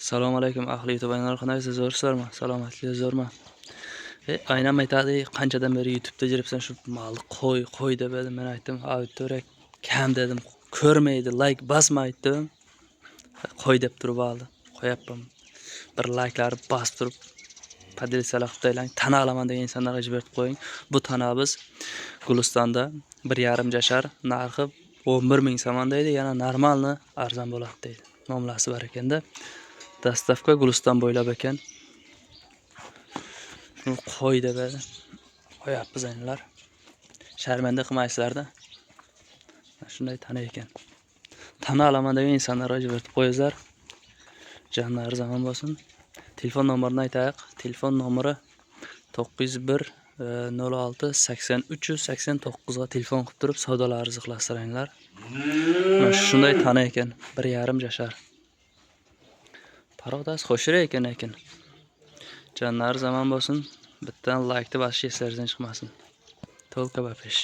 Assalomu alaykum, ahli YouTube'lar, qandaysiz, zo'rsizlarmi? Salomatlik zo'rmi? Aynam aytadi, qanchadan beri YouTube'da yuribsan, shu molni qo'y, qo'y deb edi. Men aytdim, auditoriya kam dedim, ko'rmaydi, like bosmaydi dedim. Qo'y deb turib oldi. Qo'yapman. Bir like'larni bosib turib, поделиться qilib taylang. Tana olaman degan insonlarga jiberib qo'ying. Bu tana biz Gulistonda 1,5 yashar, narxi 11 ming somon deydi, yana normalni arzon bo'ladi deydi. Muomalasi bor ekanda. Доставка Guliston bo'ylab ekan. Shuni qo'y deb edi. Qo'yapmiz aynilar. Sharmanda qilmaysizlarda. Mana shunday tana ekan. Tana olaman degan insonlarga jiberib qo'yinglar. Jonlari zamon bo'lsin. Telefon nomerini aytaylik. Telefon nomeri 901 06 83 89 ga telefon qilib turib savdolaringizni qilasizlar. Mana shunday tana ekan. 1,5 yashar. Parodasi xo'shroq ekan lekin. Jonlari zamon bo'lsin. Bittadan laykni bosish eslaringizdan chiqmasin. Только ба пеш.